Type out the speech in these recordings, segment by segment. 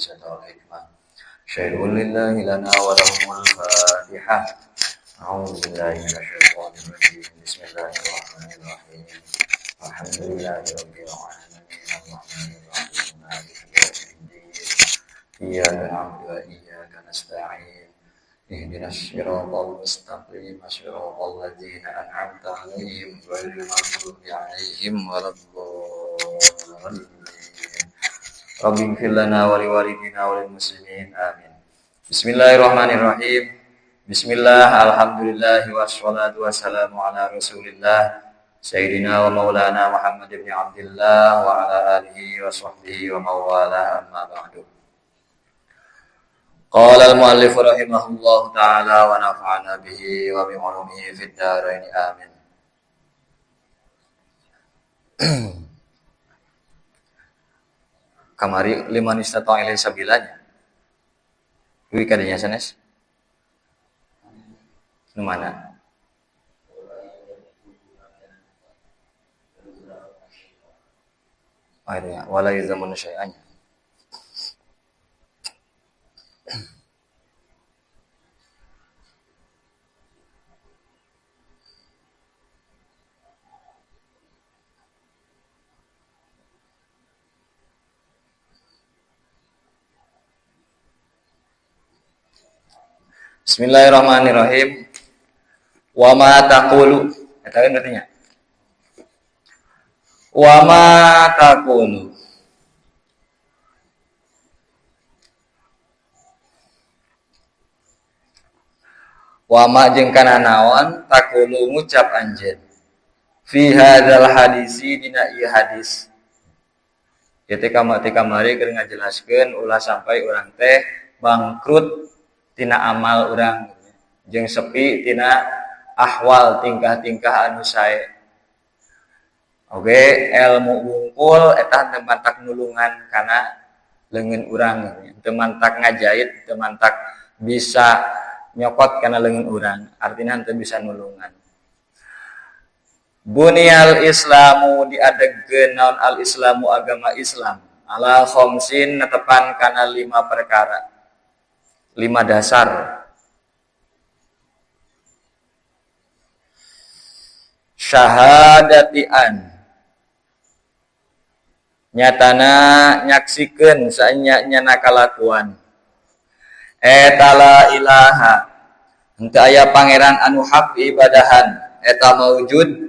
Ijazata wal hikmah. Syai'un lillahi lana wa lahumul Fatihah. A'udzu billahi minasyaitonir rajim. Bismillahirrahmanirrahim. Alhamdulillahi rabbil alamin. Arrahmanir rahim. Maliki yaumiddin. Iyyaka na'budu wa iyyaka nasta'in. Ihdinas siratal mustaqim, siratal ladzina an'amta 'alaihim ghairil maghdubi 'alaihim waladdallin. Rabbighfir lana wa liwalidina wa lil muslimin. Amin. Bismillahirrahmanirrahim. Bismillah, alhamdulillah, wassalatu wassalamu ala Rasulillah Sayyidina wa maulana Muhammad ibn Abdillah wa ala alihi wa sahbihi wa mawala, amma ba'du. Qala al-muallif rahimahullahu ta'ala wa nafa'ana bihi wa bi ulumihi fid dharain, amin. Kamari liman istata'a ilaihi sabilanya. Kuwi kadenya sanes? Nu mana? Akhirnya wala yuzamun syai'an. Bismillahirrahmanirrahim. Wa ma taqulu. Eta kan artinya. Wa ma taqulu. Wa ma jeung kana naon taqulu ngucap anjeun. Fi hadzal hadisi dina ieu hadis. Ieu teh kamari keur ngajelaskeun ulah sampai urang teh bangkrut tina amal urang jeung sepi tina ahwal tingkah-tingkah anu sae. Oke, ilmu wungkul eta teu mantak nulungan kana leungeun urang, teu mantak ngajait, teu mantak bisa nyokot kana leungeun urang, artina teu bisa nulungan. Bunyal Islamu diadegkeun naon al Islamu agama Islam ala khamsin netepan kana 5 perkara. 5 dasar. Syahadatian nyatana nyaksikeun saenya-nyana kalakuan eta la ilaha henteu aya pangeran anu hak ibadahan eta maujud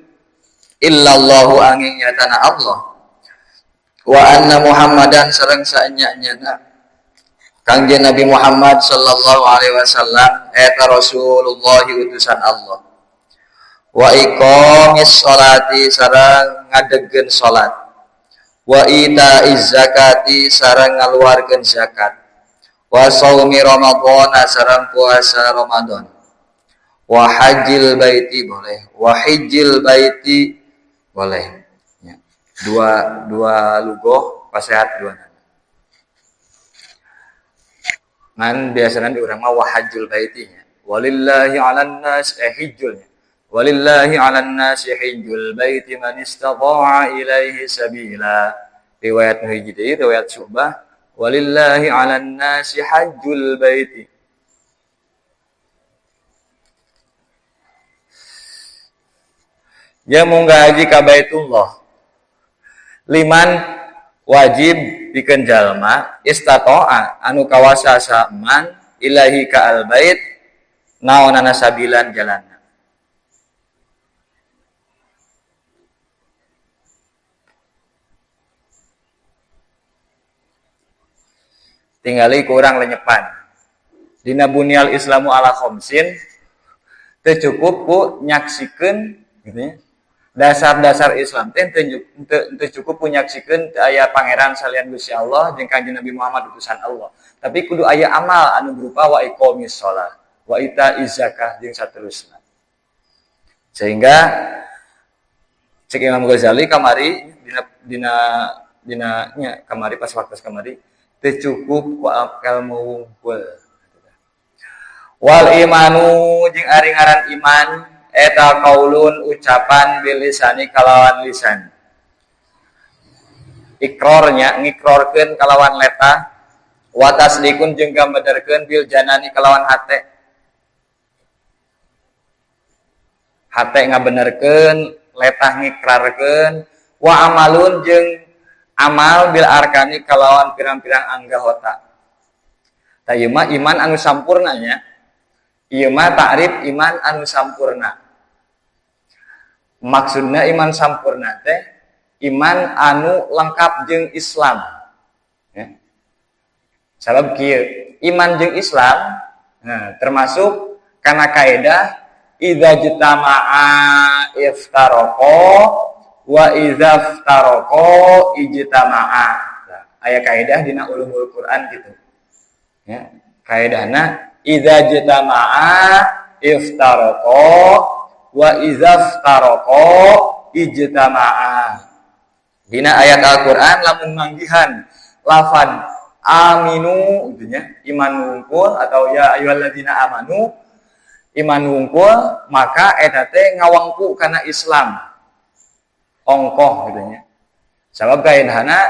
illallahu angin nyatana Allah wa anna Muhammadan sareng saenya-nyana Kangjeng Nabi Muhammad sallallahu alaihi wasallam eta Rasulullah utusan Allah wa iqamis sholati sareng ngadegkeun salat wa itaiz zakati sareng ngaluarkeun zakat wa shaumi ramadhana sareng puasa Ramadan wa hajjil baiti boleh wa hijjil baiti boleh ya. Dua lugoh pasehat dua. Ngan biasanya di urang mah wahajul baitinya. Walillahi 'alan nas hijjulnya. Walillahi 'alan nas hijjul baiti man istata'a ilaihi sabila. Riwayat nu hiji deui riwayat Syu'bah, walillahi 'alan nas hajjul baiti. Ya munggah haji ka Baitullah. Liman wajib pikeun jalma istata'a anu kawasa saman ilahi ka al bait naonana sabilan jalanna. Tingali kurang lenyepan. Dina bunyal Islamu ala khamsin teu cukup ku nyaksikeun gitu ya. Dasar-dasar Islam teh teu cukup ku nyaksikeun teu aya pangeran salian Gusti Allah jeung Kanjeng Nabi Muhammad utusan Allah. Tapi kudu aya amal anu berupa wa iqamis shalah, wa itaiz zakah jeung saterusna. Sehingga cek Imam Ghazali kamari dina nya kamari pas waktu kamari teu cukup ku ilmu wungkul. Wal imanu jeung ari ngaran iman eta qaulun ucapan bilisani kalawan lisan. Ikrornya ngikrorkeun kalawan letah Wa tasdiqun jeung gambenerkeun bil janani kalawan hate. Hate ngabenerkeun, letah ngikrarkeun, wa amalun jeung amal bil arkani kalawan pirang-pirang anggota. Tah ieu mah iman anu sampurna nya. Ieu mah ta'rif iman anu sampurna. Maksudna iman sampurna teh iman anu lengkap jeung Islam. Ya. Sabab kieu, iman jeung Islam nah, termasuk kana kaedah idza jtama'a iftaraqa wa idza iftaraqa ijtama'a. Nah, aya kaedah dina ulumul Quran gitu. Ya, kaedahna idza jtama'a iftaraqa wa idza iftaraqa ijtama'a. Dina ayat Al-Qur'an lamun manggihan lafad aminu gitu nya, iman wungkul atau ya ayyuhalladzina amanu iman wungkul, maka eta teh ngawangku kana Islam. Ongkoh gitu nya. Sabab kaedahna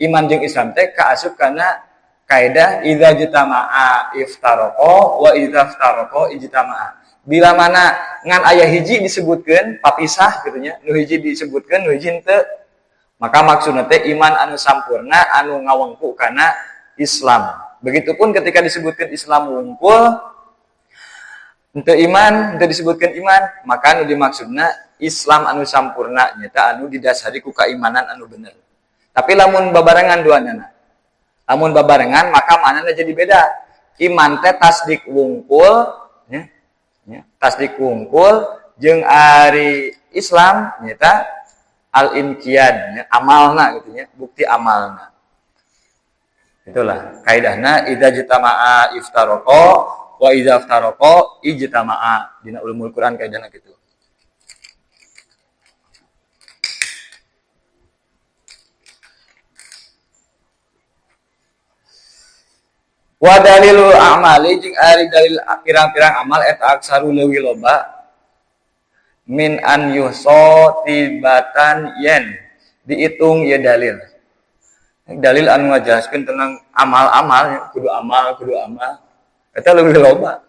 iman jeung Islam teh kaasup kana kaedah idza jtama'a iftaraqa wa idza iftaraqa ijtama'a. Bila mana ngan aya hiji disebutkeun papisah gitu nya, nu hiji disebutkeun nu hiji henteu, maka maksudna teh iman anu sampurna anu ngawengku kana Islam. Begitupun ketika disebutkan Islam wungkul henteu iman, henteu disebutkan iman, maka anu dimaksudna Islam anu sampurna nyata anu didasari ku keimanan anu bener. Tapi lamun babarengan duanana, lamun babarengan maka maknana jadi beda. Iman teh tasdik wungkul nya, nya, tasdik wungkul jeung ari Islam nyata al-inqiyad nya, amalna gitu nya, bukti amalna. Itulah kaidahna idza jtama'a iftaraqa wa idza iftaraqa ijtama'a. Dina ulumul Quran kaidahna gitu. Wa dalilul a'mali jeung ari dalil pirang-pirang amal eta aksaru leuwih loba min an yuhsa tibatan yen diitung ieu dalil. Dalil anu ngajelaskeun tentang amal-amal ya, kudu amal, kudu amal. Eta leuwih loba.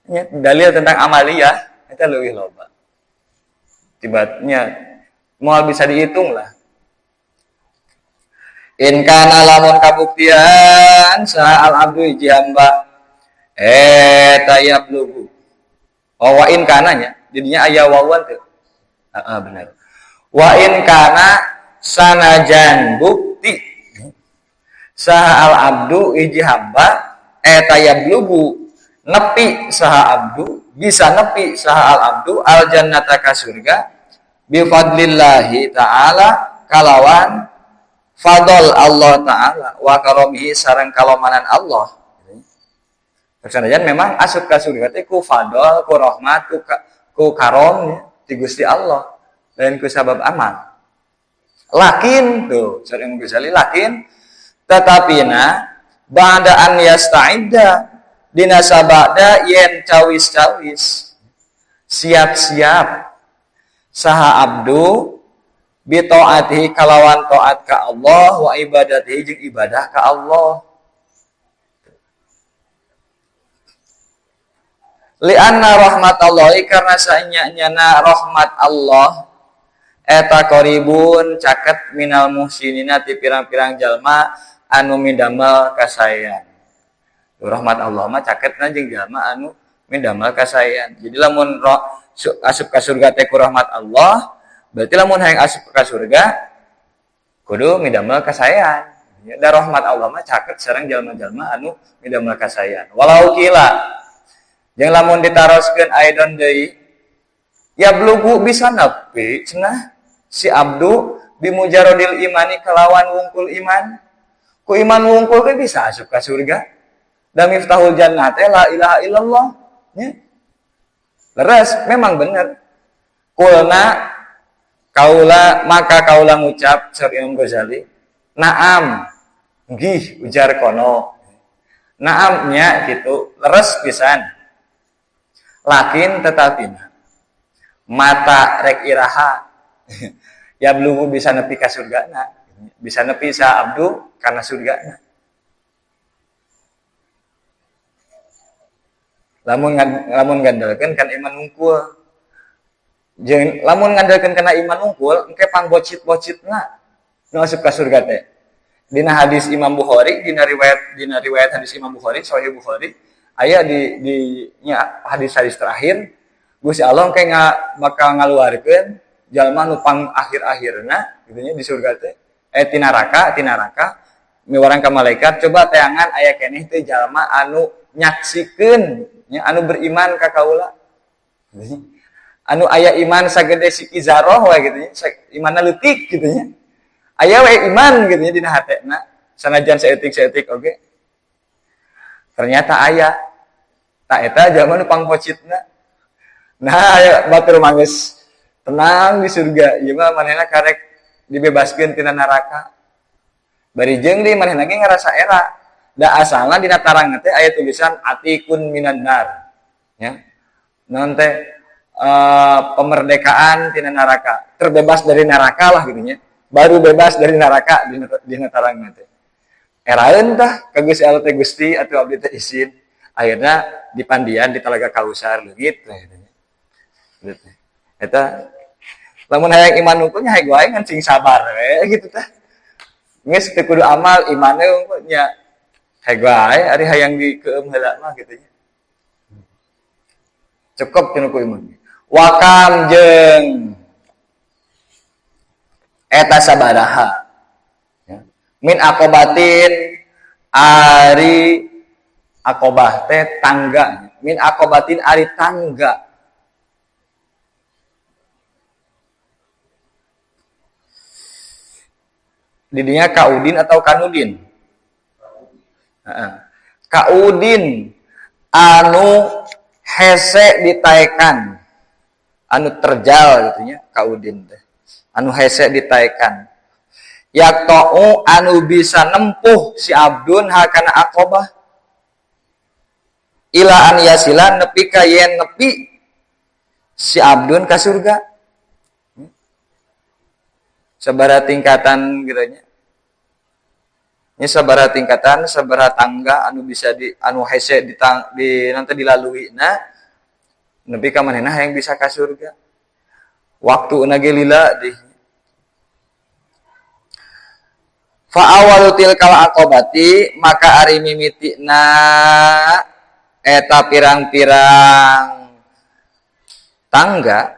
Nya, dalil tentang amaliyah eta leuwih loba. Tibatnya moal bisa dihitung lah. In kana lamun kabuktian saha al abdu hiji hamba eta yablugu. Oh, wa in kana nya, jadinya aya wawan teh. Heeh, bener. Wa in kana sanajan bukti saha al abdu hiji hamba eta yablugu nepi saha abdu, bisa nepi saha al abdu al jannata ka surga bi fadlillahi ta'ala kalawan fadl Allah ta'ala wa karomihi sareng kalomanan Allah. Sanajan memang asup ka surga teh ku fadl, ku rahmat, ku karom ti Gusti Allah dan ku sabab amal. Lakin tuh sering Ghazali lakin tetapi na ba'da an yasta'idda dina sabada yen cawis-cawis siap-siap saha abdu bi taatihi kalawan taat ka Allah wa ibadatihi jeung ibadah ka Allah. Li'anna rahmatallahi karena saenya-nyana rahmat Allah eta qaribun caket minal muhsinina ti pirang-pirang jalma anu midamel kasaean. Rahmat Allah mah caketna jeung jalma anu midamel kasaean. Jadi lamun asup ka surga teh ku rahmat Allah, berarti lamun hayang asup ka surga kudu midamel kasaean. Da rahmat Allah mah caket sareng jalma-jalma anu midamel kasaean. Walau kila jeung lamun ditaroskeun aidon deui ya blugu bisa nepi cenah si abdu bimujarodil imani kalawan wungkul iman. Ku iman wungkul ge bisa asup ka surga. Da miftahul jannah teh la ilaha illallah nya. Leres memang bener. Kulna kaula maka kaula ngucap Syekh Imam Ghazali, naam nggih ujar kono. Naam nya gitu, leres pisan. Lakin tetapi mata rek iraha ya belum bisa nepi ka surgana, bisa nepi sa abdu karena surgana. Lamun lamun ngandalkeun kan iman hungkul. Jeung lamun ngandalkeun kana iman hungkul, engke pangbocit-bocitna nu asup ka surga teh. Dina hadis Imam Bukhari, dina riwayat hadis Imam Bukhari, Sahih Bukhari, aya di nya hadis-hadis terakhir Gusti Allah engke bakal ngaluarkeun jalma nu pang akhir-akhirna gitu nya di surga teh. Tina neraka miwarang ka malaikat, coba teangan aya keneh teh jalma anu nyaksikeun nya, anu beriman ka kaula, anu aya iman sagede siki zaroh we gitu nya, imanna leutik gitu nya, aya we iman gitu nya dina hatena sanajan saeutik-saeutik oge. Ternyata aya tak eta jalma nu pangpocitna. Nah, aya batur mah geus tenang di surga, ieu mah manehna karek dibebaskeun tina neraka. Bari jeung di manehna ge ngarasa era da asalna dina tarang teh aya tulisan atikun minan nar ya, naon teh, pemerdekaan tina neraka, terbebas dari neraka lah gitu nya, baru bebas dari neraka dina tarang teh. Eraeun tah ka Gusti Allah teh, Gusti, atuh abdi teh isin akhirna dipandian di Talaga Kausar leungit gitu nya. Gitu. Eta lamun hayang iman hungkul nya hayang wae, ngan sing sabar we gitu tah. Geus teu kudu amal, imane hungkul nya hayang wae, ari hayang dikeum heula mah gitu nya. Cukup tinu ku iman. Wa kam jeung eta sabaraha ya. Min aqobatin, ari aqobah teh tangga, min aqobatin ari tangga didinya kaudin atau kanudin. Heeh. Kaudin anu hese ditaekan, anu terjal gitu nya, kaudin teh anu hese ditaekan, yaqta'u anu bisa nempuh si abdun hakana aqobah, ila an yasila nepi ka yen nepi si abdun ka surga. Sabaraha tingkatan gitu nya. Ini sabaraha tingkatan, sabaraha tangga anu bisa di anu hese di, tang, di nanti dilalui na nepi ka manehna hayang bisa ka surga. Waktu ge lila di fa awalu tilkal aqobati, maka ari mimitina eta pirang-pirang tangga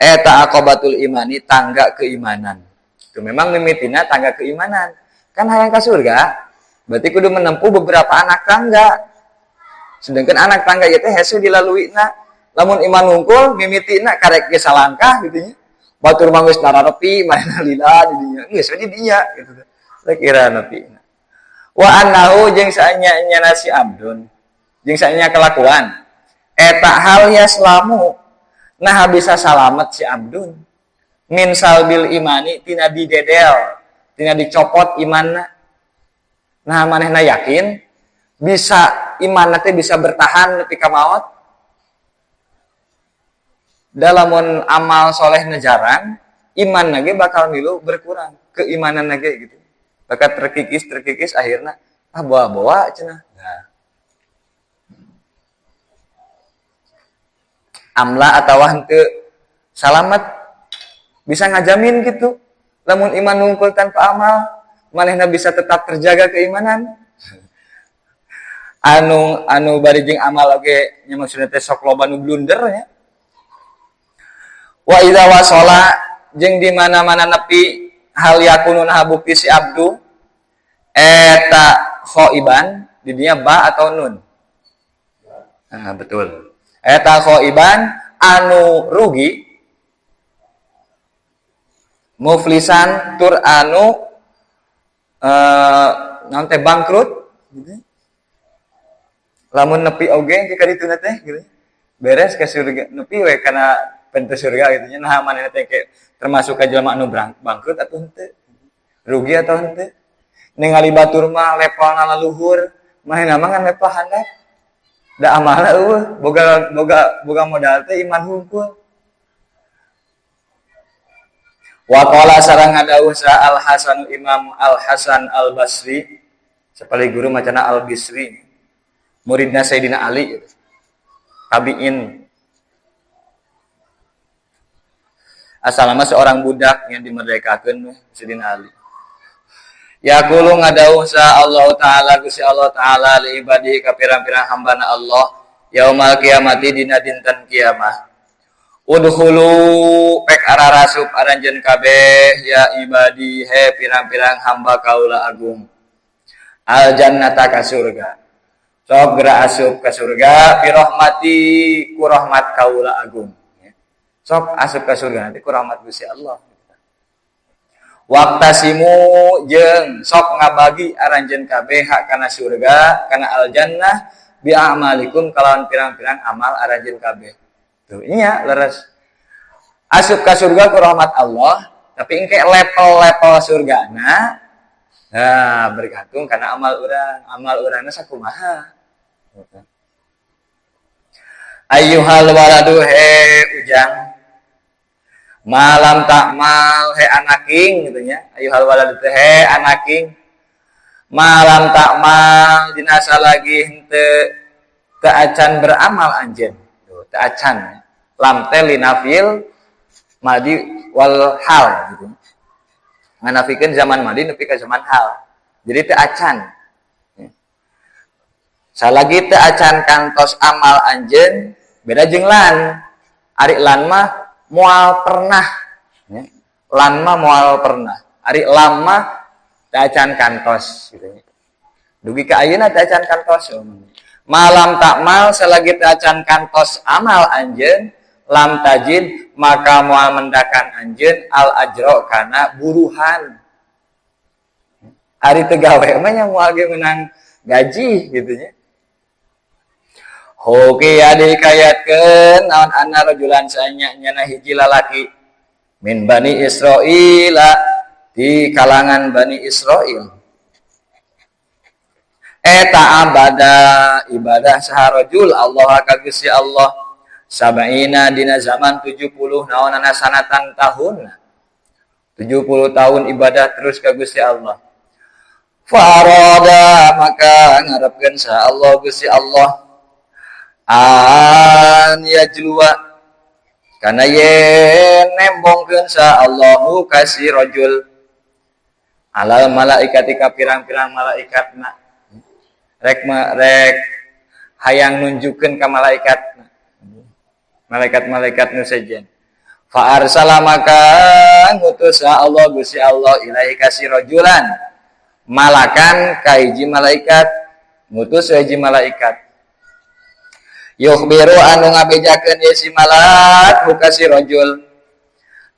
eta aqobatul imani, tangga keimanan. Itu memang mimitina tangga keimanan. Kan hayang ka surga, berarti kudu menempuh beberapa anak tangga. Sedangkan anak tangga ieu teh hese dilaluina. Lamun iman hungkul mimitina karek ge salangkah gitu nya. Batur mah geus nararepi, manehna lila di dinya. Geus we di dinya gitu. Saya kira nepi. Wa annahu jeung saanya-nya si abdun, jeung saanya kelakuan eta hal yaslamu, nah bisa salamet si abdun min salbil imani, tina didedel, tina dicopot imanna. Nah, manehna yakin bisa imanna teh bisa bertahan nepi ka maot? Dalamun amal soleh jarang, iman ge bakal milu berkurang, keimanan ge gitu bakal terkikis terkikis, akhirnya ah bawa-bawa cenah. Nah, amla atau henteu salamet, bisa ngajamin gitu lamun iman nungkul tanpa amal manehna bisa tetap terjaga keimanan? Anu anu bari jeung amal oge nya, maksudna teh sok loba nu blunder nya. Wa idza wasala jeung di mana-mana nepi, hal yakunu, nah bukti si abdu eta khaiban, di dinya ba atau nun? Nah, betul, eta khaiban anu rugi, muflisan tur anu naon teh, bangkrut gitu. Lamun nepi oge ke ka ditu teh gitu, beres ke surga, nepi we kana pintu surga gitu nya, nah manehna teh termasuk ka jelema anu bangkrut atau henteu, rugi atau henteu? Ningali batur mah levelna luhur, manehna mah ngan level handap, da amalna eueuh, boga boga boga modal teh iman hungkul. Wa qala sareng ngadawuh sa Al Hasan, Imam Al Hasan Al Basri, sapali guru macana Al Bisri, muridna Sayyidina Ali gitu. Tabiin. Asalama seorang budak yang dimerdekakeun Sidina Ali. Yaqulu ngadawuh sa Allah Ta'ala Gusti Allah Ta'ala li ibadihi ka pirang-pirang hambana Allah yaumal kiamati dina dinten kiamah. Udkhulu pek ararasup aranjeun kabeh ya ibadi he pirang-pirang hamba kaula agung. Al jannata ka surga. Sok geura asup ka surga bi rahmati ku rahmat kaula agung. Sok asup ka surga nanti ku rahmat Gusti Allah. Waqtasimu jeung sok ngabagi aranjeun kabeh hak kana surga kana aljannah bi a'malikum kalawan pirang-pirang amal aranjeun kabeh. Tuh nya leres. Asup ka surga ku rahmat Allah, tapi engke level-level surgana nah bergantung kana amal urang, amal urangna sakumaha. Ayyuhal waladu he ujang malam takmal he anaking gitu nya. Ayyuhal waladu he anaking malam takmal dinasa lagi henteu teu acan beramal anjeun. Tuh teu acan. Lam teh linafil madi wal hal gitu. Nganafikeun zaman madi nepi ka zaman hal. Jadi teu acan. Salagi teu acan kantos amal anjeun beda jeung lan. Ari lan mah moal pernah. Lan mah moal pernah. Ari lam mah teu acan kantos gitu. Dugi ka ayeuna teu acan kantos. Malam takmal selagi teu acan kantos amal anjeun lam tajid maka moal mendakan anjeun al ajro kana buruhan. Ari teu gawe mah nya moal ge menang gaji gitu nya. Hoki dikayatkeun naon anna rajulan saanya nyana hiji lalaki min Bani Israila di kalangan Bani Israil. Eta abada ibadah saha rajul Allah ka Gusti Allah sab'ina dina zaman 70 naonana sanatan tahun. 70 tahun ibadah terus ka Gusti Allah. Farada maka ngarepkeun saha Allah Gusti Allah an yajluwa kana yen nembongkeun sa Allahu kasi rajul alal malaikati ka pirang-pirang malaikatna rek rek hayang nunjukkeun ka malaikat malaikat-malaikat nu sejen fa arsala maka ngutus sa Allah Gusti Allah ilahi kasi rajulan malakan ka hiji malaikat ngutus hiji malaikat yukhbiru anu ngabejakeun ye si malak buka si rajul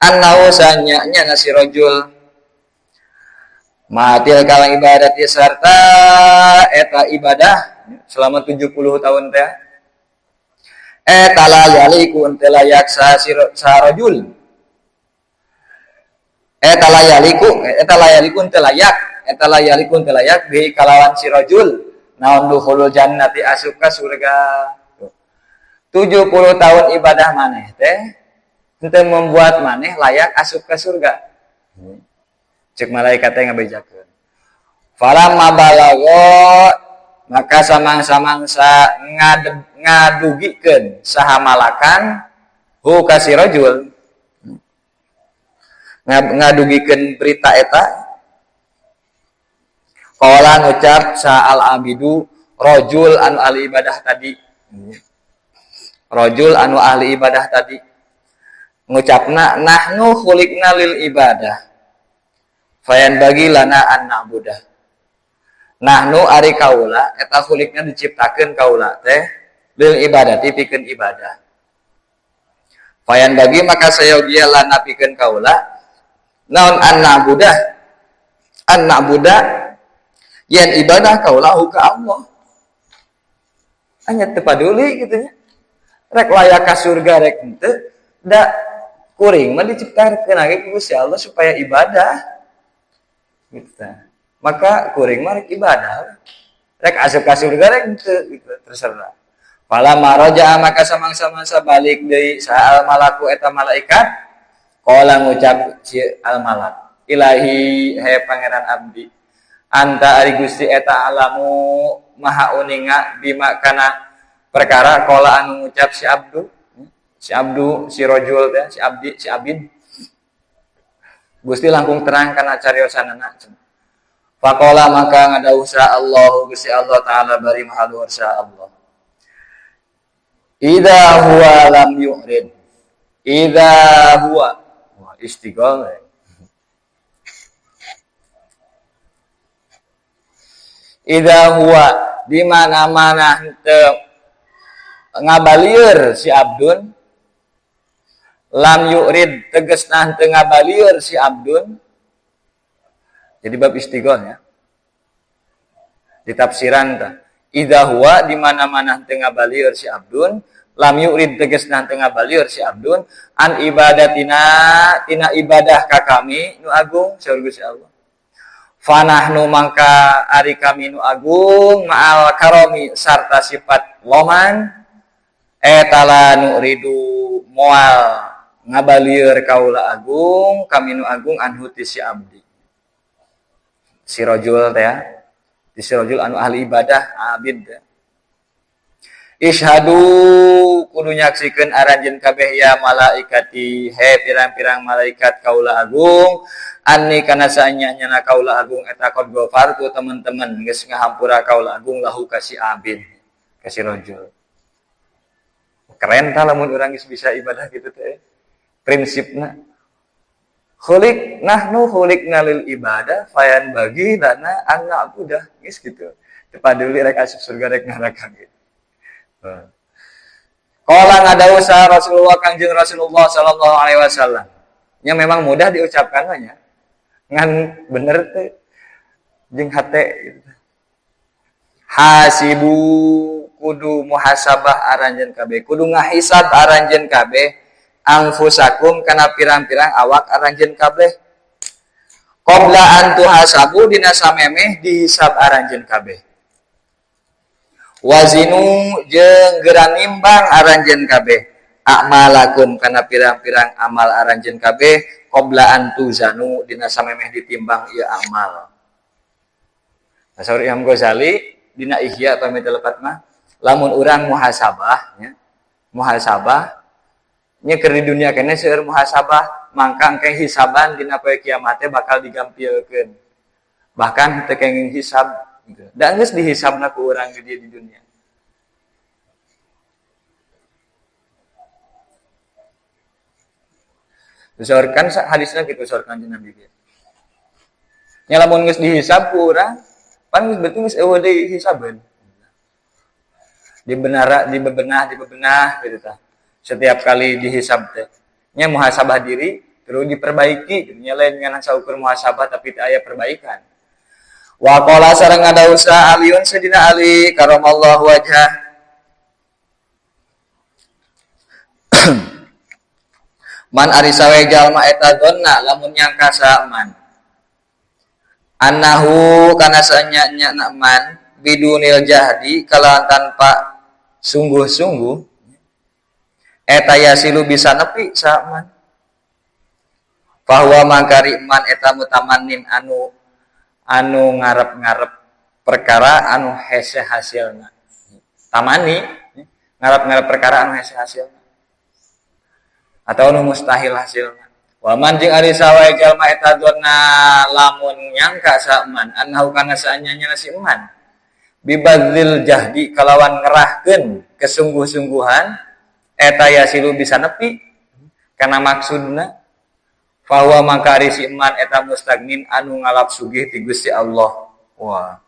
annahu sanya nya si rajul matil kalang ibadat sarta eta ibadah selama 70 tahun teh eta la yaliku teu layak sa rajul eta la yaliku teu layak eta la yaliku teu layak bi kalawan si rajul naon dukhulul jannati asup ka surga. 70 tahun ibadah maneh teh henteu membuat maneh layak asup ke surga. Cek malaikat teh ngabejakeun. Falamma balagha maka samang-samangsa ngadugikeun saha malakan hu ka si rajul. Ngadugikeun berita eta qala ngucap sa al abidu rajul anu ahli ibadah tadi. Rajul anu ahli ibadah tadi ngucapna nahnu khuliqna lil ibadah fayan bagi lana an na'budah. Nahnu ari kaula eta khuliqna diciptakeun kaula teh lil ibadati pikeun ibadah. Fayan bagi maka sayogia lana pikeun kaula naon an na'budah an na'budah yen ibadah kaula ka Allah. Anya teu paduli kitu nya. Rek layak ka surga rek henteu da kuring mah diciptakeun ge ku Gusti Allah supaya ibadah gitu. Maka kuring mah rek ibadah rek asup ka surga rek henteu gitu terserah. Fala maraja maka samang-samangsa balik deui saal malaku eta malaikat qala ngucap si al malak ilahi he pangeran abdi anta ari Gusti eta alamu maha uninga bima kana Perkara qala anu ngucap si abdu, si abdu, si rojul teh, si abdi, si abid. Gusti langkung terang kana cariosanana. Faqala maka ngadawuh sa Allahu Gusti Allah taala bari maha luhur sa Allah. Idza huwa lam yu'rid. Idza huwa wah istighol. Idza huwa di mana-mana henteu ngabalieur si abdun lam yu'rid tegasna henteu ngabalieur si abdun. Jadi bab istighol ya. Ditafsiran tah. Idza huwa di mana-mana henteu ngabalieur si abdun lam yu'rid tegasna henteu ngabalieur si abdun an ibadatina tina ibadah ka kami nu agung saur Gusti Allah. Fanahnu mangka ari kami nu agung ma'al karomi sarta sifat loman eta la nu'ridu moal ngabalieur kaula agung kami nu agung anhu ti si abdi. Si rajul teh ya. Si rajul anu ahli ibadah abid teh. Ishadu kudu nyaksikeun aranjeun kabeh ya malaikati he pirang-pirang malaikat kaula agung anni kana saanya-nyana kaula agung eta qad ghafartu teman-teman geus ngahampura kaula agung lahu ka si abid ka si rajul. Keren tah lamun urang geus bisa ibadah kitu teh. Prinsipna khuliq nahnu khuliqna lil ibadah fayan bagi lana an na'budah geus kitu. Teu paduli rek asup surga rek neraka gitu. Qala ngadawuh sa Rasulullah Kangjeng Rasulullah sallallahu alaihi wasallam. Nya memang mudah diucapkan mah nya. Ngan bener teh jeung hate gitu. Hasibu kudu muhasabah aranjeun kabeh, kudu ngahisab aranjeun kabeh anfusakum kana pirang-pirang awak aranjeun kabeh. Qabla an tuhasabu dina samemeh dihisab aranjeun kabeh. Wazinu jeung geura nimbang aranjeun kabeh a'malakum kana pirang-pirang amal aranjeun kabeh qabla an tuzanu dina samemeh ditimbang ieu amal. Nah, saur Imam Ghazali dina Ihya pami teu lepat mah lamun urang muhasabah nya muhasabah nya keur di dunia keneh seueur muhasabah mangka engke hisaban dina poe kiamat teh bakal digampilkeun bahkan teu kenging hisab gitu. Da geus dihisabna ku urang di dieu di dunia. Disaurkan hadisna kitu saur Kanjeng Nabi ge. Nya lamun geus dihisab ku urang pan geus berarti geus eueuh deui hisabeun. Dibenara, dibebenah, dibebenah gitu tah. Setiap kali dihisab teh nya muhasabah diri terus diperbaiki gitu. Nya lain ngan saukur muhasabah tapi teu aya perbaikan. Wa qala sareng ngadawuh sa Aliun Sayyidina Ali karamallahu wajhah. Man ari sawe jalma eta donna lamun nyangka sa man annahu kana saenya-nya na man bidunil jahdi kalawan tanpa sungguh-sungguh eta yasilu bisa nepi sa man bahwa mangkari man eta mutamannin anu anu ngarep-ngarep perkara anu hese hasilna. Tamani ngarep-ngarep perkara anu hese hasilna atau anu mustahil hasilna. Wa man jeung ari sawae jalma eta donna lamun nyangka saman annahu kana saanyanya si man bibadzil jahdi kalawan ngerahkeun kesungguh-sungguhan eta yasilu bisa nepi kana maksudna bahwa maka ari si iman eta mustagnin anu ngalap sugih ti Gusti Allah. Wah.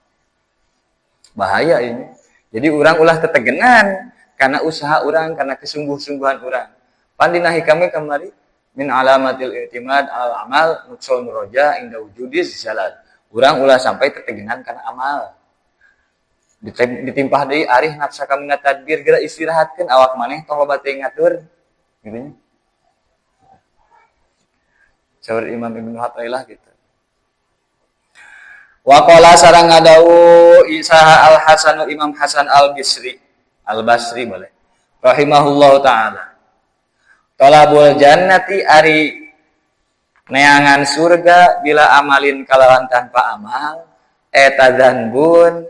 Bahaya ini. Jadi urang ulah tetegenan karena usaha urang, karena kesungguh-sungguhan urang. Pan dina hikame kamari min alamatil i'timad al amal nuksul roja inda wujudiz zalal. Urang ulah sampai tetegenan karena amal. Ditimpah deui arih nafsa kamina tadbir geura istirahatkeun awak maneh tong loba teuing ngatur gitu nya. Saur Imam Ibnu Athaillah gitu. Wa qala sareng ngadawuh Isa Al-Hasan Imam Hasan Al-Bisri, Al-Basri boleh. Rahimahullahu taala. Talabul jannati ari neangan surga bila amalin kalawan tanpa amal eta dzanbun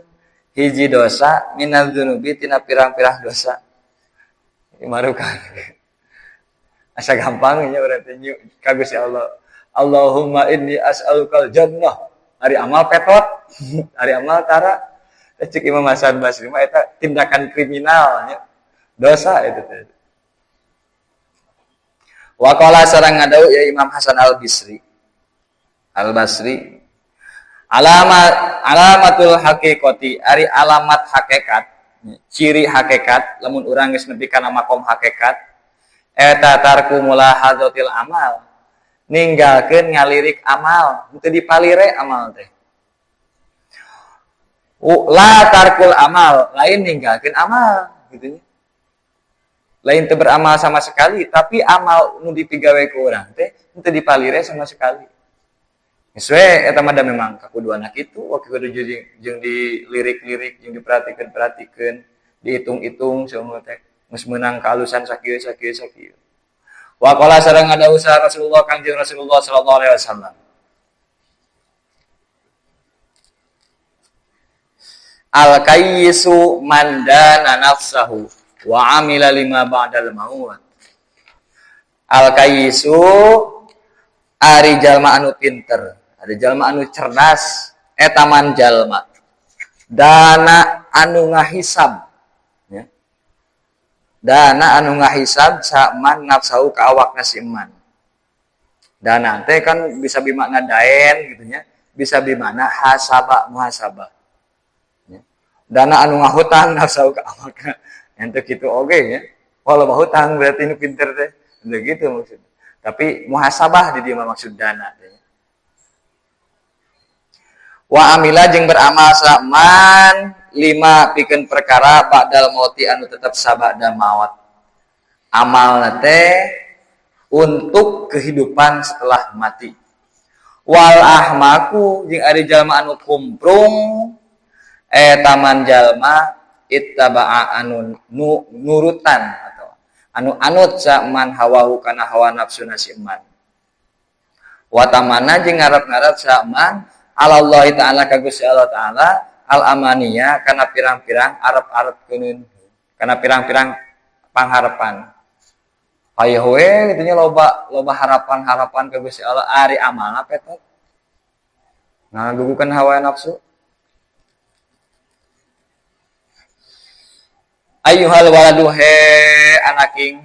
Hiji dosa minadz dzunubi tina pirang-pirang dosa. Marukan. Asa gampang nya urang teh ka Gusti Allah. Allahumma inni as'alukal jannah. Ari amal petot, ari amal tara. Cek Imam Hasan Basri mah eta tindakan kriminal nya. Dosa itu teh. Wa qala sareng ngadau ya Imam Hasan Al-Bisri. Al-Basri alamatul haqiqati, ari alamat hakikat, ciri hakikat lamun urang geus nepi kana makom hakikat eta tarku mulahazatil amal, ninggalkeun ngalirik amal, henteu dipalire amal teh. La tarkul amal, lain ninggalkeun amal gitu nya. Lain teu beramal sama sekali, tapi amal nu dipigawe ku urang teh henteu dipalire sama sekali. Geus we eta mah da memang kakuduana kitu, waktu kudu jeung dilirik-lirik, jeung diperhatikeun-perhatikeun, dihitung-hitung semua teh. Geus meunang kaalusan sakieu sakieu sakieu. Wa qala sareng ada usaha Rasulullah Kangjeng Rasulullah sallallahu alaihi wasallam. Al kayyisu man dana nafsahu wa amila lima ba'dal maut. Al kayyisu ari jalma anu pinter, ari jalma anu cerdas, eta man jalma dana anu ngahisab ya. Dana anu ngahisab saman nafsahu ka awakna si eman. Dana teh kan bisa bimakna daen gitu nya, bisa bimakna hasaba muhasabah. Ya. Dana anu ngahutang nafsahu ka awakna. Ente kitu oge nya. Walau hutang berarti nu pinter teh. Ente gitu maksudnya. Tapi muhasabah di dieu mah maksud dana teh. Wa amila jeung beramal saman lima pikeun perkara ba'dal mauti anu tetep sabada maut. Amalna teh untuk kehidupan setelah mati. Wal ahmaku jeung ari jalma anu kumprung eta man jalma ittaba'a anu nurutan atau anu anut saman hawahu kana hawa nafsuna si iman. Wa tamanna jeung ngarep-ngarep saman Allah ta'ala ka Gusti Allah ta'ala al amaniya kana pirang-pirang arep-arep keuneun, kana pirang-pirang pangharepan. Hayoh we kitu nya loba loba harapan-harapan ka Gusti Allah ari amalna petot. Ngagugukeun hawa nafsu. Ayyuhal waladu he anaking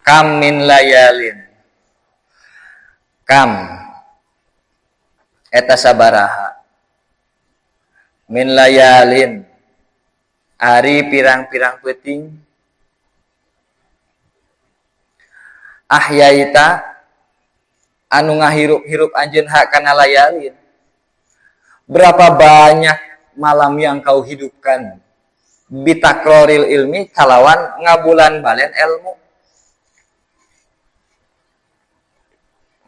kam min layalin kam eta sabaraha min layalin ari pirang-pirang peuting ahyaita anu ngahirup-hirup anjeun hak kana layalin. Berapa banyak malam yang kau hidupkan bitakroril ilmi kalawan ngabulan balen ilmu,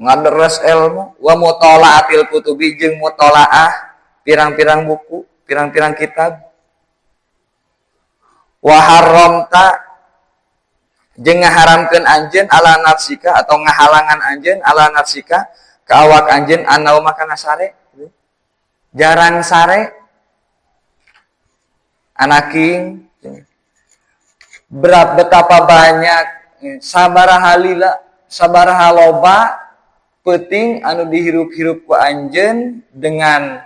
ngaderes ilmu, wa mutolaatil kutubi jeung mutolaah pirang-pirang buku, pirang-pirang kitab, wa haramta jeung ngaharamkeun anjeun ala nafsika atau ngahalangan anjeun ala nafsika ka awak anjeun anauma kana sare, jarang sare anaking. Berat betapa banyak sabaraha lila sabaraha loba peuting anu dihirup-hirup ku anjeun dengan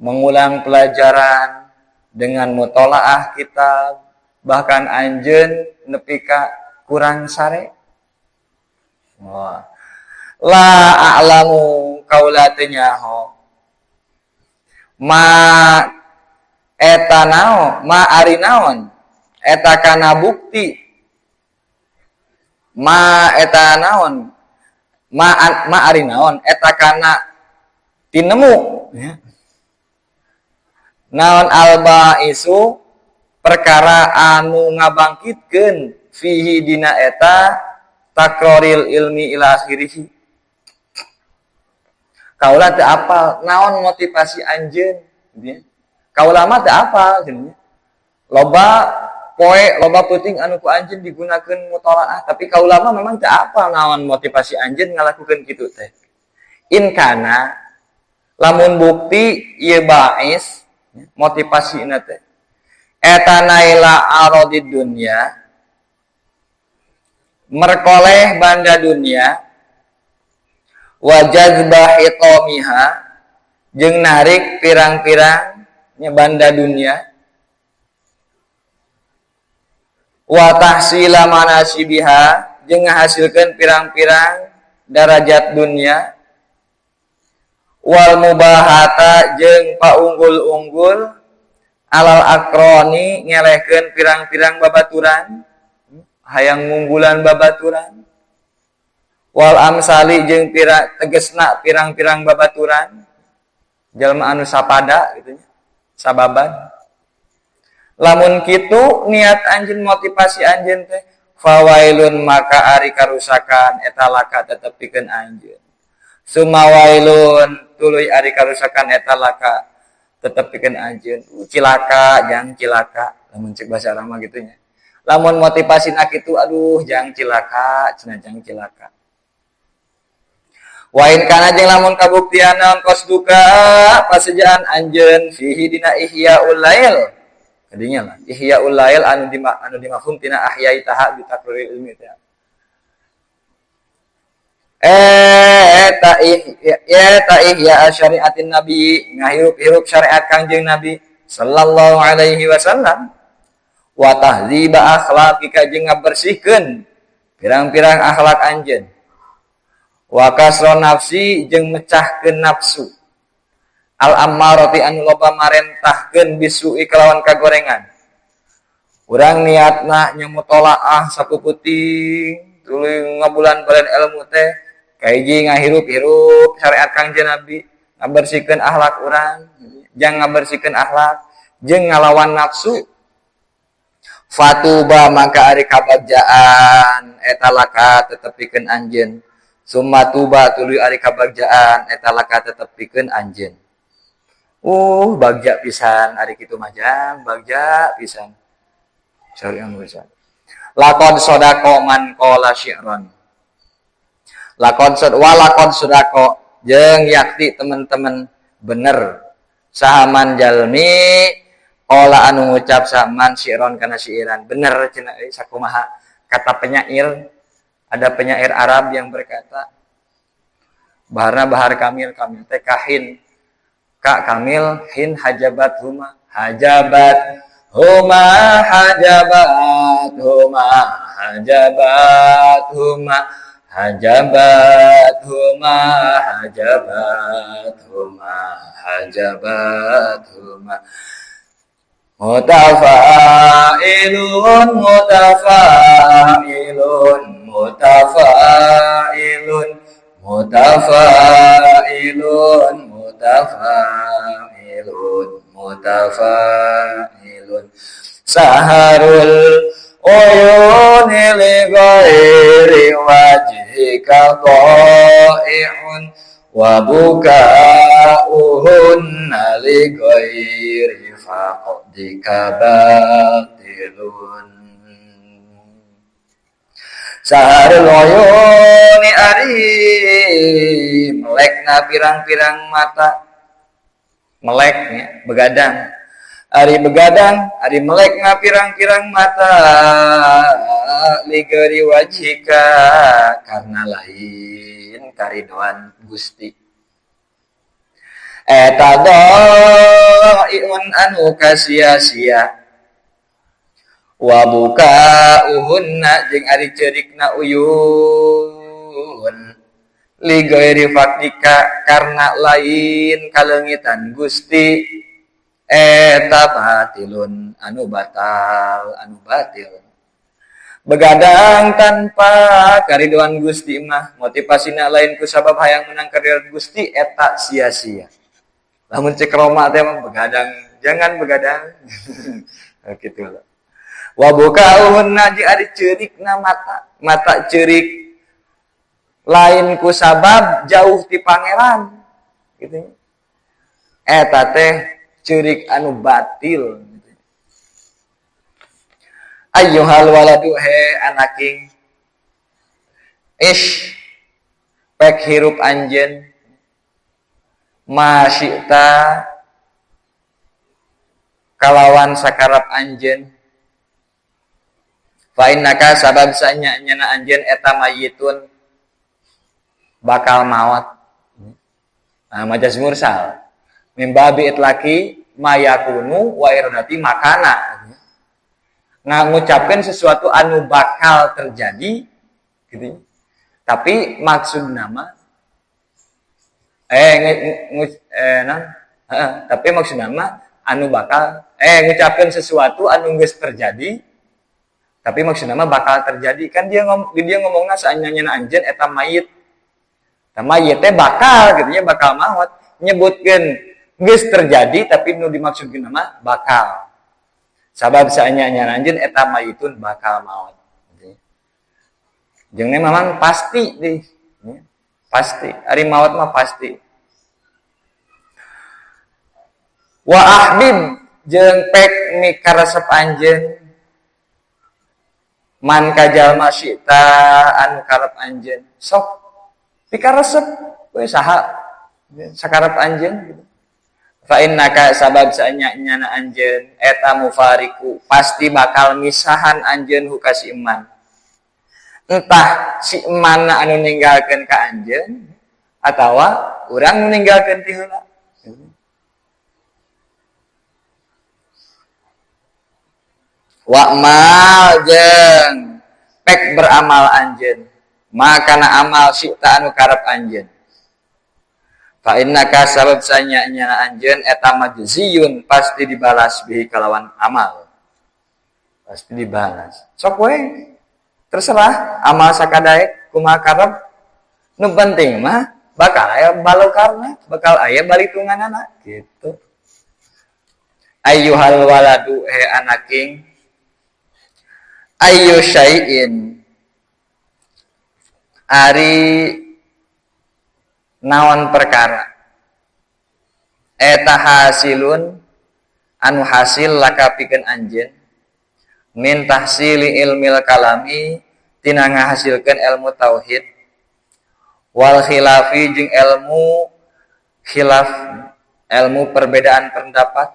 mengulang pelajaran, dengan mutolaah kitab, bahkan anjeun nepi ka kurang sare. Wah. La a'lamu kaula teu nyaho ma eta naon, ma ari naon eta kana bukti, ma eta naon, ma ari naon eta kana tinemu ya. Naon albaisu perkara anu ngabangkitkeun fihi dina eta takroril ilmi ila akhirih. Kaula teu apal naon motivasi anjeun ya. Kaula mah teu apal cenah. Loba poe loba peuting anu ku anjeun digunakeun mutolaah, tapi kaula mah memang teu apal naon motivasi anjeun ngalakukeun kitu teh. In kana lamun bukti ieu bais Motivasina teh eta naila aradid dunya, merkoleh banda dunia, wa jazba hitomiha, jeung narik pirang-pirang nya banda dunia, wa tahsila manasibiha, jeung ngahasilkeun pirang-pirang darajat dunia, wal mubahata, jeung paunggul-unggul alal akroni, ngelehkeun pirang-pirang babaturan, hayang ngunggulan babaturan, wal amsali, jeung pira tegesna pirang-pirang babaturan jalma anu sapada gitu nya, sababan. Lamun kitu niat anjeun, motivasi anjeun teh, fawailun, maka ari karusakan eta laka tetep pikeun anjeun, sumawailun, tuluy ari karusakan eta laka tetep pikeun anjeun. Cilaka jang cilaka, lamun cek bahasa Arab mah gitu nya. Lamun motivasi nak itu, aduh, jang cilaka cenah, jang cilaka. Wa in kana, jeung lamun kabuktian naon qasduka, pasejaan anjeun, fihi dina ihyaul lail, kadinya lah ihyaul lail anu dimafhum tina ahyaitaha bi takruril ilmi teh, eta ihya, eta ihya syariatin nabi, ngahirup-hirup syariat Kangjeng Nabi sallallahu alaihi wasallam, wa tahdziba akhlaqika, jeung ngabersihkeun pirang-pirang akhlak anjeun, wa kasra nafsi, jeung mecahkeun nafsu al ammarati, anu loba marentahkeun bisu'i, kalawan kagorengan. Urang niatna nya mutolaah sapuputing, tuluy ngabulan balen ilmu teh kahiji ngahirup-hirup syariat Kangjeng Nabi, ngabersihkeun akhlak urang, jang ngabersihkeun akhlak jeung ngalawan nafsu, fatuba, maka ari kabagjaan eta laka tetep pikeun anjeun, summa tuba, tuluy ari kabagjaan eta laka tetep pikeun anjeun. Bagja pisan ari kitu mah, jang bagja pisan, syariat pisan. Laqad sadaqa man qala syi'ran, laqad sad wa laqad sadaqa, jeung yakti teman-teman bener saha man jalmi qala, anu ngucap saman syi'ron kana syiiran. Bener cenah euy, sakumaha kata penyair. Ada penyair Arab yang berkata, baharna bahar kamil, kamil teh kahin, ka kamil hin, hajabat huma, hajabat huma, hajabat huma, hajabat huma, hajabat huma, hajabat huma, hajabat huma, mutafailun, mutafailun, mutafailun, mutafailun, mutafailun, mutafailun, saharul uyuni li ghairi wajhika dha'i'un wa buka'uhunna li ghairi faqdika batilun. Saharul uyuni, ari melekna pirang-pirang mata, meleknya begadang, ari begadang, ari melekna pirang-pirang mata, li ghairi wajhika, karena lain karidoan Gusti, eta dhai'un anu kasia-sia, wa buka'uhunna, jeung ari ceurikna uyun, li ghairi faqdika, karena lain kaleungitan Gusti, eta batilun, anu batal, anu batil. Begadang tanpa karidoan Gusti mah, motivasina lain ku sabab hayang menang karidoan Gusti, eta sia-sia. Lamun cek Roma teh mah begadang, jangan begadang gitu lah. Wa buka'uhunna, jeung ari ceurikna mata, mata ceurik lain ku sabab jauh ti pangeran gitu, eta teh ceurik anu batil. Ayyuhal waladu, he anaking, ish, pek hirup anjeun, masyita. kalawan sakarep anjeun. Fa innaka sabab sanya-nyana anjeun eta mayitun bakal maot. Nah, majas mursal mim babi itlaki mayakunu wa iradati makana. Ngucapkeun sesuatu anu bakal terjadi gitu. Tapi maksud nama tapi maksud nama anu bakal ngucapkeun sesuatu anu geus terjadi tapi maksud nama bakal terjadi. Kan dia ngomongna saanyana anjeun eta mayit. Tah mayit teh bakal gitu nya, bakal maot. Nyebutkeun geus terjadi tapi nu dimaksudkeun mah bakal. Sabab saanyana anjeun eta mayitun bakal maot. Jeung memang pasti deh. Pasti, ari maot mah pasti. Wa ahbib jeung pek mikaresep anjeun man kajalma syi'ta anu karep anjeun. Sok pikaresep we saha sakarep anjeun gitu. Fa innaka sabab saanya-nyana anjeun eta mufariku pasti bakal misahan anjeun hu ka si iman. Entah si mana anu ninggalkeun ka anjeun atawa urang nu ninggalkeun ti heula. Wa mal jeung pek beramal anjeun makana amal syi'ta anu karep anjeun. Fa innaka sabab sanya-nyana anjeun eta majziyun pasti dibalas bihi kalawan amal. Pasti dibalas. Sok we terserah amal sakadaek kumaha karep nu penting mah bakal aya balokarna, bakal aya balitunganana gitu. Ayyuhal waladu he anaking ayyu syai'in ari naon perkara eta hasilun anu hasil laka pikeun anjeun min tahsili ilmil kalami tina ngahasilkeun ilmu tauhid wal khilafi jeung ilmu khilaf ilmu perbedaan pendapat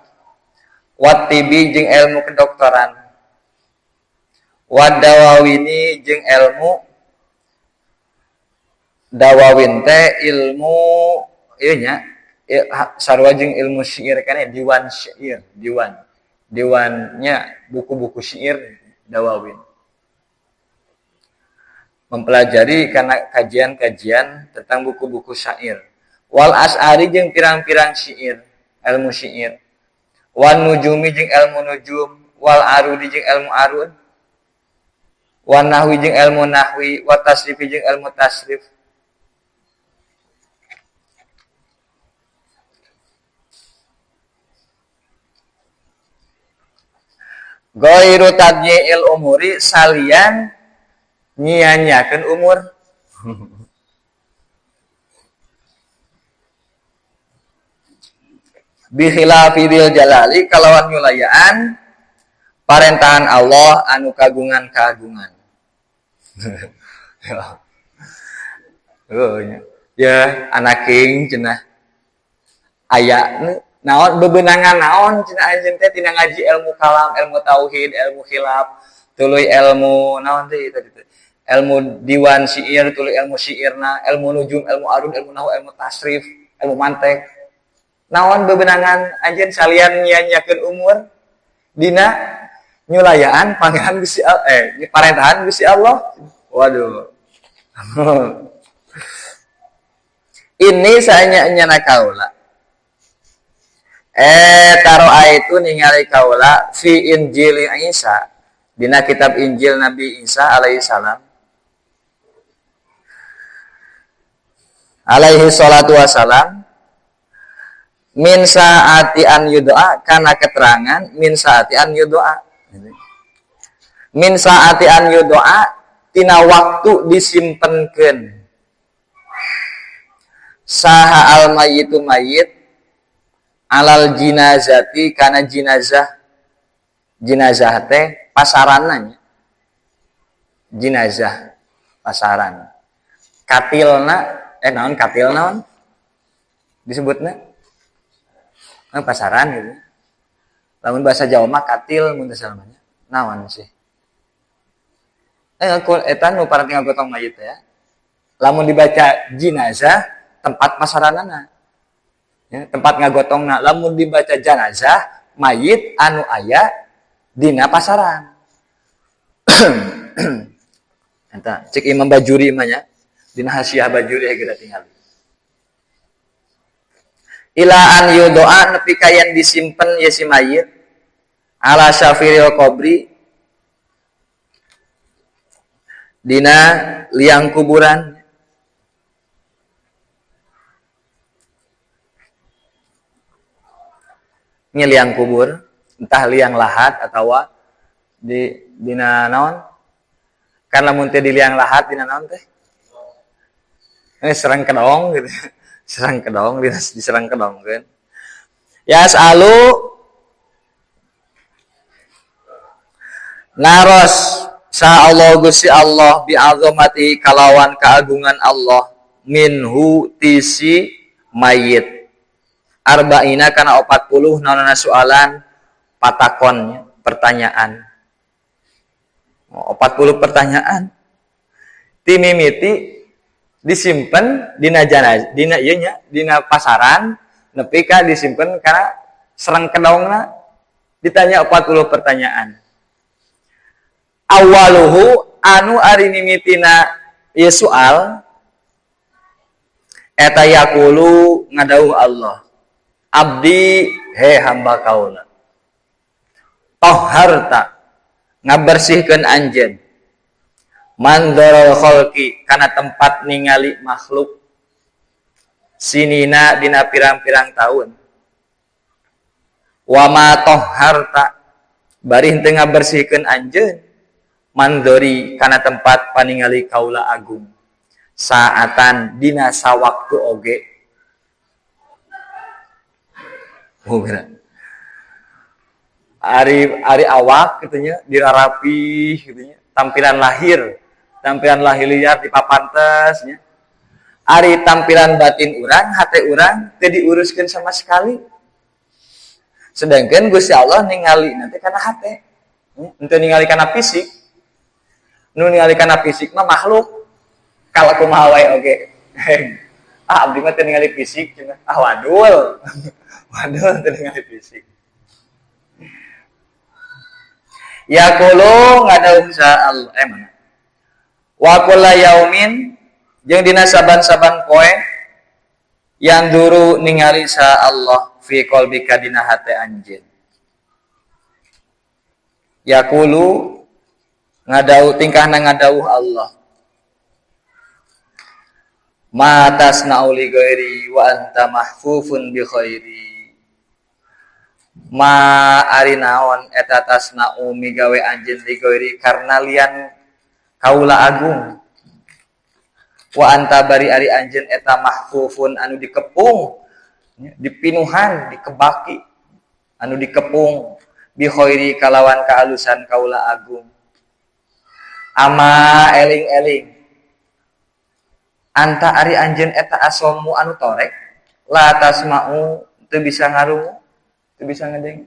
wat tibi jeung ilmu kedokteran wad dawawini jeung ilmu dawawin teh ilmu ieu nya sarua jeung ilmu syair kan ya, diwan syair, diwan diwannya buku-buku syair dawawin. Mempelajari karena kajian-kajian tentang buku-buku syair. Wal as'ari jeung pirang-pirang syair, ilmu syair. Wan nujumi jeung ilmu nujum, wal arudi jeung ilmu arud. Wan nahwi jeung ilmu nahwi, wa tasrifi jeung ilmu tasrif. Ghairu tadyi'il umuri salian nyia-nyiakeun umur. Bi khilafi dzil jalali kalawan nyulayaan parentahan Allah anu kagungan-kagungan. Oh ya, anaking cenah aya naon bebenangan naon cenah anjeun teh tina ngaji ilmu kalam, ilmu tauhid, ilmu khilaf, tuluy ilmu naon teh tadi teh. Ilmu diwan syair, tuluy ilmu syairna, ilmu nujum, ilmu arud, ilmu nahwu, ilmu tasrif, ilmu mantek. Naon bebenangan anjeun salian nyia-nyiakeun umur dina nyulayaan panggilan Gusti parentahan Gusti Allah. Waduh. Ini saanya-nyana kaula. Taroa itu ningali kaula fi Injil Isa, dina kitab Injil Nabi Isa alaihi salam. Alaihi salatu wassalam min saati an yudoa kana keterangan min saati an yudoa. Min saati an yudoa tina waktu disimpenkeun. Saha al mayyitu mayyit alal jinazati kana jinazah, jinazah teh pasaranna, jinazah pasaran katilna naon katil naon disebutna pasaran gitu. Lamun bahasa Jawa mah katil mun teu salah mah. Naon sih? Eta nu paranti ngagotong mayit ya. Lamun dibaca jinazah tempat pasaranana. Ya, tempat ngagotongna. Lamun dibaca janazah mayit anu aya dina pasaran. Eta cek Imam Bajuri mah nya dina Hasyiah Bajuri geura tinggal. Ila an yudoa nepi ka yen disimpen ye si mayit ala syafiril qabri dina liang kuburan. Ini liang kubur, entah liang lahat atawa di dina naon? Kan lamun teh di liang lahat dina naon teh? Ini serang kedong gitu. Serang kedong, diserang kedong kan. Yas'alu naros sa Allah Gusti Allah bi azamati kalawan keagungan Allah minhu tisi mayit arba'ina kana 40 naonana soalan patakon pertanyaan. 40 pertanyaan timimiti disimpen dina janaz dina ieu nya dina pasaran nepi ka disimpen kana serang kedongna ditanya 40 pertanyaan. Awaluhu anu ari mimitina ieu soal eta yaqulu ngadauh Allah abdi he hamba kaula toharta ngabersihkeun anjeun mandorol kholqi kana tempat ningali makhluk sinina dina pirang-pirang tahun wa ma toharta bari henteu ngabersihkeun anjeun mandori kana tempat paningali kaula agung saatan dina sawaktu oge. Oh, ari awak gitunya dirarapi gitunya tampilan lahir liar dipapantes nya. Ari tampilan batin urang hate urang teu diuruskeun sama sekali. Sedangkan Gusti Allah ningali nanti kana hate, henteu ningali kana fisik. Nu ningali kana fisik mah makhluk. Kalau kumaha wae oge. Ah abdi mah teu ningali fisik cenah. Ah wadul. Wadul teu ningali fisik. Yaqulu ngadauh sa Allah mana? Wa kulla yaumin jeung dina saban-saban poe yang duru ningali sa Allah fi qalbika dina hate anjeun. Yaqulu ngadauh tingkahna ngadauh Allah. Ma tasna'u li ghairi wa anta mahfufun bi khairi. Ma ari naon eta tasna'u migawe anjeun li ghairi karena lian kaula agung. Wa anta bari ari anjeun eta mahfufun anu dikepung, dipinuhan, dikebaki, anu dikepung bi khairi kalawan kaalusan kaula agung. Ama eling-eling anta ari anjeun eta asomu anu torek la tasma'u teu bisa ngarungu, teu bisa ngedeng.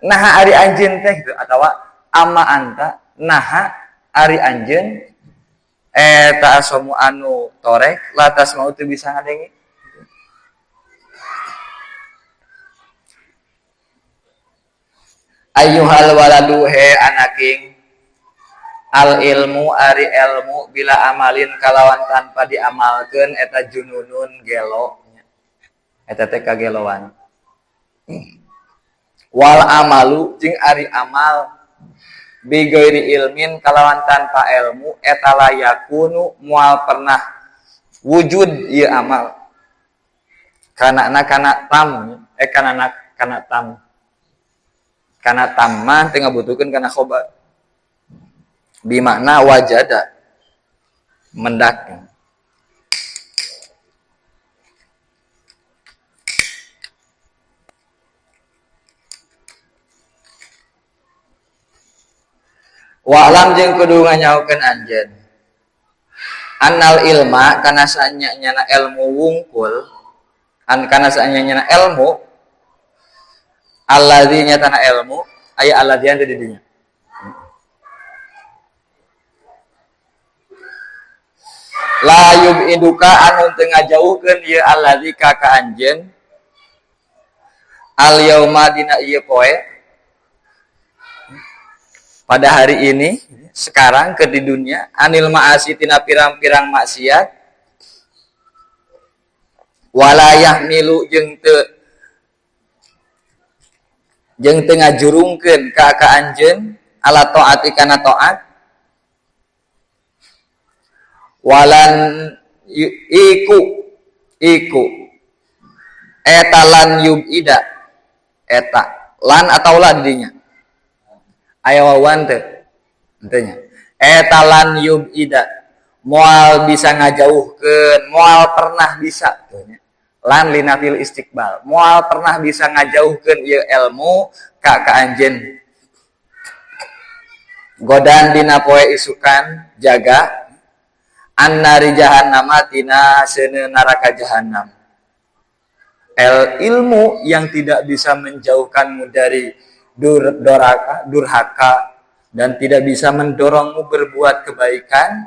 Naha ari anjeun teh gitu atawa ama anta naha ari anjeun eta asomu anu torek la tasma'u teu bisa ngadenge. Ayyuhal waladu he anaking al ilmu ari ilmu bila amalin kalawan tanpa diamalkeun eta jununun gelo eta teh kageloan. Wal amalu jeung ari amal bi ghairi ilmin kalawan tanpa ilmu eta layakunu moal pernah wujud ieu amal. Kana kana tam kana kana tam kana tamah teu ngabutuhkeun kana khobar. Bimakna wajada mendak. Wa alam jeung kudu nganyaokeun anjeun annal ilma kana saanya nyana ilmu wungkul an kana saanya nyana ilmu Alladzi nyatana ilmu aya alladzian teh di dinya. La yubiduka anu teu ngajauhkeun ieu alladzi ka ka anjeun al yauma dina ieu poe pada hari ini sekarang ke di dunia anil ma'asi tina pirang-pirang maksiat wala yahmilu jeung teu ngajurungkeun ka ka anjeun ala taati kana taat walan iku eta lan yubida eta lan atau la dinya aya wawan teu henteu nya eta lan yubida moal bisa ngajauhkeun moal pernah bisa teu nya lan linafil istiqbal moal pernah bisa ngajauhkeun ieu ilmu ka ka anjeun godan dina poe isukan jaga annari jahannama tina seuneu neraka jahannam. El ilmu yang tidak bisa menjauhkanmu dari durhaka dan tidak bisa mendorongmu berbuat kebaikan,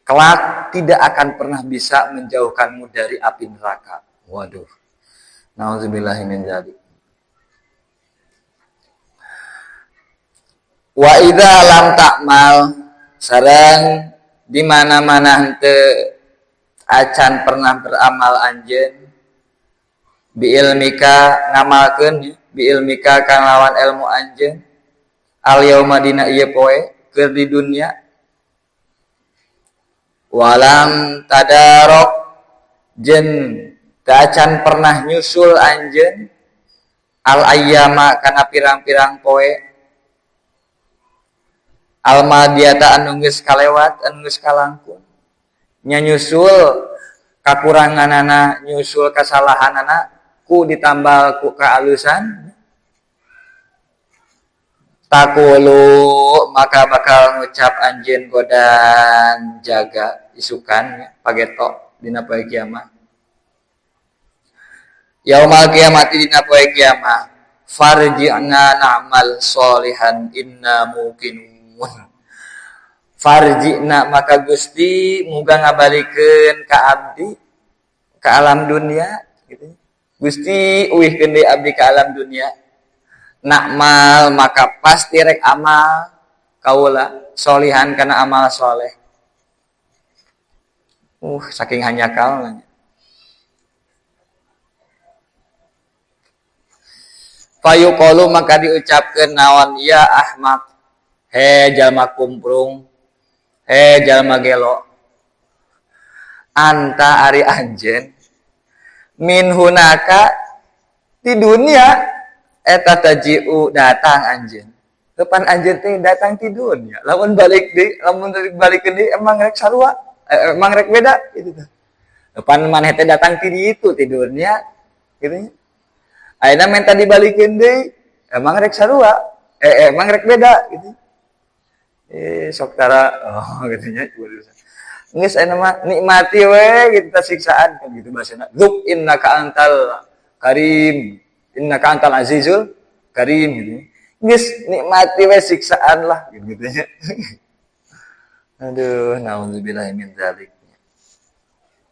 kelak tidak akan pernah bisa menjauhkanmu dari api neraka. Waduh. Nauzubillahi min dzalik. Wa idza lam ta'mal sareng di mana-mana henteu acan pernah beramal anjeun bi ilmika ngamalkeun bi ilmika kang lawan ilmu anjeun al yauma dina ieu poe keur di dunia walam tadarok jeung teu acan pernah nyusul anjeun al ayyama kana pirang-pirang poe almadiata anu geus kalewat anu geus kalangkung nya nyusul kakuranganana nyusul kasalahanana ku ditambal ku kaalusan takulu maka bakal ngucap anjeun godan jaga isukan pageto dina poe kiamat yaumal kiamati dina poe kiamat farji'na na'mal sholihan inna muqinun. Farji'na maka Gusti muga ngabalikeun ka abdi ka alam dunia gitu. Gusti uihkeun deui abdi ka alam dunia. Nakmal maka pasti rek amal kaula solihan kana amal soleh. Saking hanyakalna. Fayuqalu maka diucapkeun naon ya ahmak, he jalma kumprung, he jalma gelo, anta ari anjeun min hunaka di dunia eta taji'u datang anjeun. Depan anjeun teh datang ti dunia. Lamun balik deui, lamun balik deui emang rek sarua, emang rek beda gitu tah. Depan maneh teh datang ti ditu ti dunia gitu nya. Ayeuna menta dibalikeun deui, emang rek sarua, emang rek beda gitu. Sok tara oh gitu nya. Geus ayeuna mah nikmati we gitu tah siksaan kan gitu bahasana. Dzuk innaka antal karim, innaka antal azizul karim gitu. Geus nikmati we siksaan lah gitu nya. Aduh, naudzubillahi min dzalik.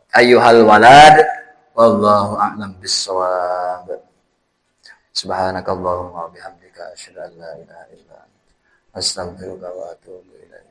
Ayyuhal walad, wallahu a'lam bissawab. Subhanakallahumma wa bihamdika asyhadu an la ilaha illa anta astaghfiruka wa atubu ilaik.